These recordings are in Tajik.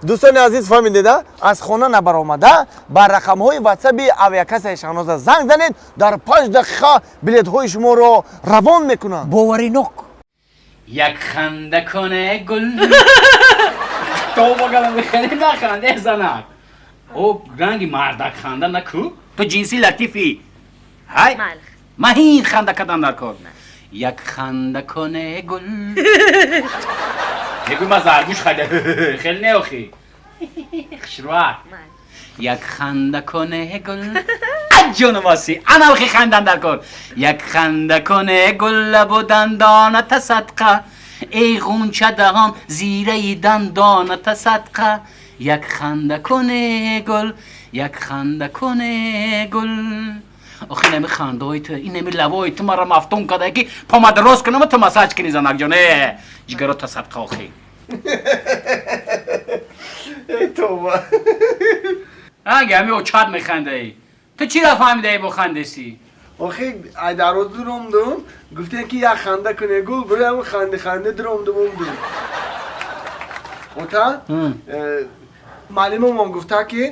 Дӯстони азиз, фаҳмидеда, аз хона набаромада ба рақамҳои ватсаби авиакассаи Шаҳноза занг занед, дар 5 дақиқа билетҳои шуморо равон мекунанд. Боваринок. Як ханда куне гул то багалам хеле наханде, занак. О, ранги мардак ханда наку, ту ҷинси латифӣ ҳай. Майлх. Маҳин ханда кадан дар кор. Як ханда куне гул, мегӯй ма заргӯш харида хеле не охи хушрӯак. Майлх. Як ханда куне гул, аҷонумоси анавхи хандан дар кор. Як ханда куне гул, лабу дандоната садқа, эй ғунча даҳон, зираи дандоната садқа. Як ханда куне гул, як ханда куне гул. Охи инами хандаҳои ту, инами лавои ту маро мафтун карда, ки помада рост кунам, ту массаж кунӣ. Занакҷон, э ҷигарота садқа охи. Эй, тоба! Аги ҳами очат механдаӣ, ту чӣ ра фаҳмидаӣ бо хандесӣ? Охи, ай дароз дуромдум, гуфтем, ки як ханда куне гул, бирои ҳамн ханди ханди дуромдум омдум. Ота, маълимомон гуфта, ки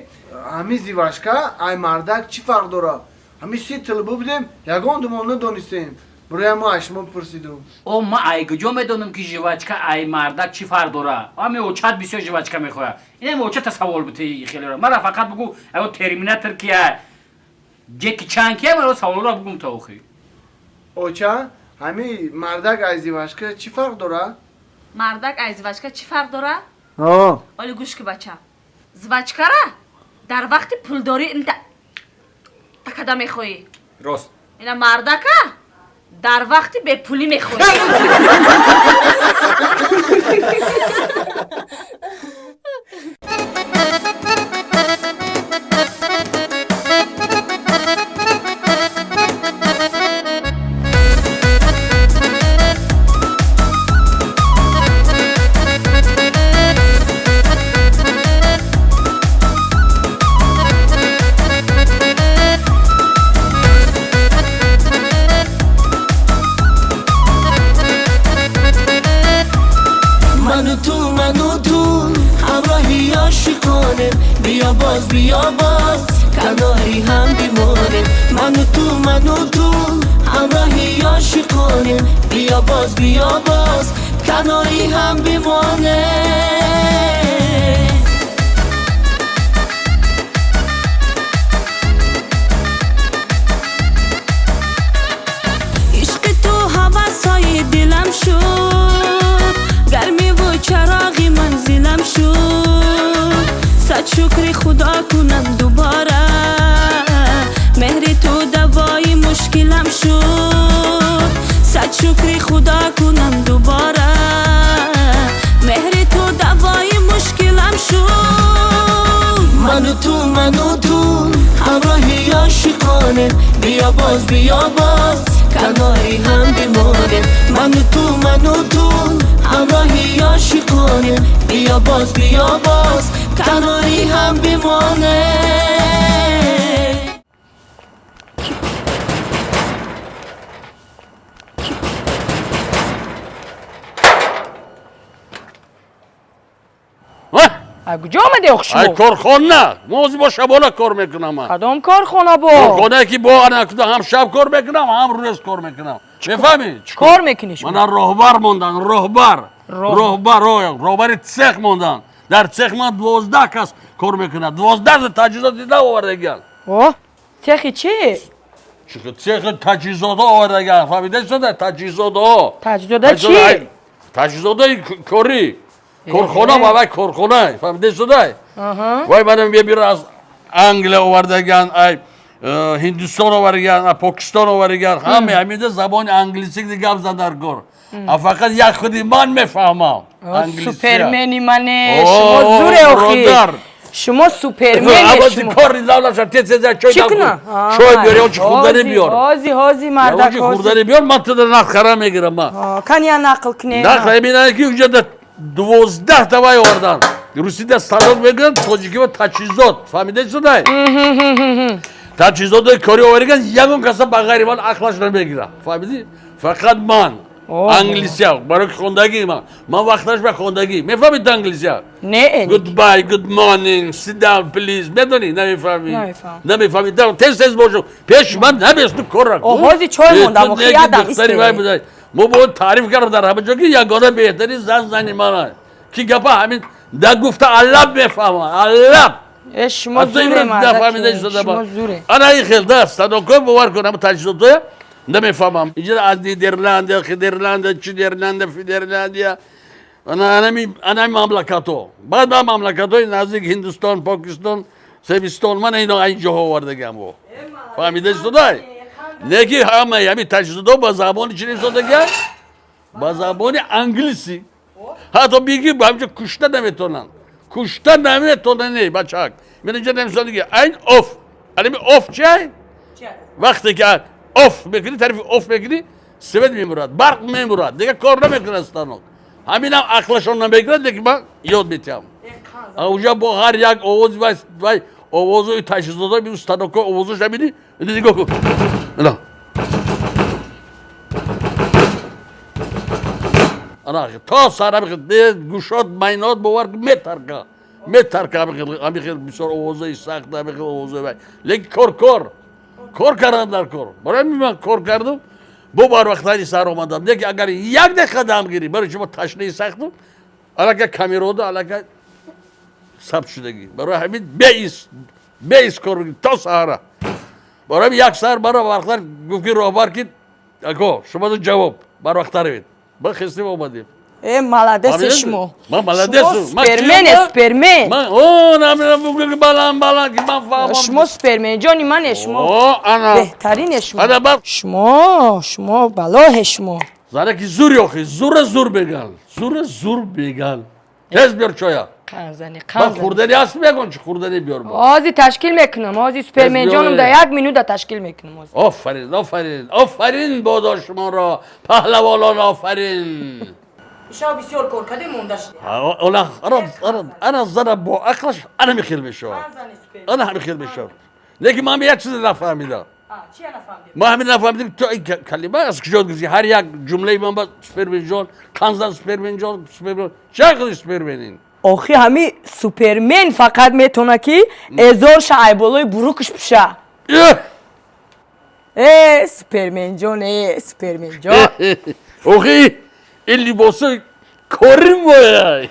ҳами жвачка ай мардак чӣ фарқ дора? Ҳами се тилбу будем, ягон думон надонистем. Бирои ҳамо ай шумо пурсидум. О, ма ай куҷо медонам, ки жвачка ай мардак чӣ фарқ дора? Ами очат бисёр жвачка мехоҳад. Инам очата савол бути хелеро. Мара фақат бугу, аё Терминатор кия, Ҷеки Чан кия, мара саволро бугум то охи. Оча, ҳами мардак ай жвачка чӣ фарқ дора? Мардак ай жвачка чӣ фарқ дора? О. Оли гӯш ки, бача. Жвачкара дар вақти пулдорӣ инта такада мехоҳӣ. Рост. Ина мардака дар вақти бепулӣ мехоҳӣ. Ману ту, ману ту ҳамроҳи ошиқонем, биё боз, биё боз, канори ҳам бимонем. Ману ту, ману ту ҳамроҳи ошиқонем, биё боз, биё боз, канори ҳам бимонем. Ишқи ту ҳавасҳои дилам шуд, гармиву чароғи манзилам шуд. Сад шукри Худо кунам дубора, меҳри ту давои мушкилам шуд. Сад шукри Худо кунам дубора, меҳри ту давои мушкилам шуд. Ману ту, ману ту ҳамроҳи ошиқонем, биё боз, биё боз, канори ҳам бимонем. Ману ту, ману ту ҳамроҳи ошиқонем, биё боз, биё боз, канори ҳам бимонем. А куҷо омаде ох Ай шумо? Корхона. Мо ҳозир бо шабона кор мекунам ман. Кадом корхона бо? Корхонае, ки бо анакуда ҳам шаб кор мекунам, ҳам рӯз кор мекунам. Мефаҳмӣ? Чӣ кор мекунӣ шумо? Мана роҳбар мондан, роҳбар. Роҳ- Роҳбар, роҳбари цех мондан. Дар цех ман 12 кас кор мекунад. 12 таҷҳизот дида овардагиан. О, цехи чӣ? Цехи таҷҳизотҳо овардагиан. Фаҳмида шуда? Таҷҳизотҳо. Таҷҳизота чӣ? Таҷҳизотҳои корӣ. Корхона ва вай корхона. Фаҳмида шуда? Вай мана мебира, аз Англия овардагиан, ай Ҳиндустон овардагиан, ай Покистон овардагиан. Ҳаме ҳамида забони англисӣ гап зан дар кор. А фақат як худи ман мефаҳмам. Англисия. Супермени мане. О, Шумо зуре охи. бародар. Шумо супермене Аввал шумо. кор низам наша, тез тез чой Чӣ дам кунам? кун. Чой биёр, ё чи хӯрдани биёр. Ҳози, ҳози, мардак. Ё чи хӯрдани биёр, ман туда нақхара мегирам ман. Кани я нақл кне. Нақх мебинам, ки уҷа 12 тавай овардан. Русида станок мегӯянд, тоҷикиво таҷҳизот. Фаҳмида шудай? Таҷҳизоти кори овариган, ягон каса ба ғайри ман ақлаш намегирад. Фаҳмидӣ? Фақат ман. Англисия барои хондагӣ ман вақташ ба хондагӣ мефаҳмид англисия? Не. Goodbye, good morning, sit down, please. Медонӣ? Намефаҳмӣ? Намефаҳмам. Намефаҳмӣ. Тез тез бошо. Пеш ман набес ту корра. О, ҳози чой мондам, охи, ядам, духтари исте. вай будай. Мо бояд таъриф кардам дар ҳама ҷо ки ягона беҳтарин зан зани ман. Ки гапа ҳамин да гуфта аллаб мефаҳмам, аллаб. Э, шумо Аз зуре, имрӯз нафаҳмида мардаки, истода шумо ба. зуре. Ана ин хел да станокҳо бовар кун, ҳама таҷҳизотҳоя намефаҳмам. Инҷа аз Нидерландия, Хидерландия, Чидерландия, Фидерландия, ана анами мамлакатҳо. Баъд ба мамлакатҳои наздик Ҳиндустон, Покистон, Себистон, мана ино ин ҷоҳо овардагиам во. Фаҳмида истодай? Не ки ҳамаи ҳамин таҷҳизотҳо ба забони чӣ истодагиам? Ба забони англисӣ. Ҳатто биги ба ҳамҷо кушта наметонанд. Кушта наметонанд, не, бачак. Ман инҷа намисолаги айн off. Анами off чиай? Вақте ки off мекунӣ, тарафи off мекунӣ, свет мемурад, барқ мемурад, дигар кор намекунад станок. Ҳаминам ақлашон намегирад, лекин ман ёд метиҳам. А уҷа бо ҳар як овоз вай овозои таҷҳизотҳо, станокҳо овозош ҳамини, нигоҳ кун. Ана. Ана то сар ҳамин гӯшот майнот бовар кун метарка. Метарка ҳамин хел бисёр овозои сахт, ҳамин хел овозои вай. Лекин кор кор. Кор кардан дар кор. Барои ҳамин ман кор кардам, бо барвақтари сар омадам. Лекин агар як дақиқа дам гирӣ, барои шумо ташнаи сахтум, аллакай камерода аллакай сабт шудагӣ. Барои ҳамин беис, беис кор мекунӣ то саҳара. Барои ҳамин як саҳар маро барвақтар гуфт ки роҳбар ки ако шумо ҷавоб барвақтар равед. Ба хестем омадем. Э, молодец Фаҳмидед? шумо. Ман молодец. Шумо супермен, супермен. Ман о намедонам бугӯ ки баланд баланд ки ман фаҳмам. Шумо супермен, ҷони мане шумо. О, ана. Беҳтарине шумо. Ана баб. Шумо балоҳе шумо. Зане ки зур ёхи, зура зур беган. Зура зур беган. Тез биёр чоя. Қанзани, Ман қанзани. хӯрдани аст мегон чи хӯрдани биёр бо. Ҳозир ташкил мекунам, ҳозир супермен Тез ҷонум биёр. да як минута ташкил мекунам ҳозир. Офарин, офарин, офарин бодо шуморо, паҳлавонон офарин. Шав бисёр кор кардем, монда шудем. Ола, ана, ана, ана зана бо ақлаш ана михел мешавад. Ана ҳамин хел мешавад. Лекин ман як чизе нафаҳмидам. Чия нафаҳмидем? Ман ҳамин нафаҳмидам ки ту ин калима аз куҷо гирифтӣ? Ҳар як ҷумлаи ман ба супермен ҷон, қанзан супермен ҷон, супермен. Ча қиди супермен ин? Охи ҳами супермен фақат метавона ки эзорша айболои бурукш пуша. Эҳ! Э, супермен ҷон, э, супермен ҷон. Охи, ин либоси корим бояй.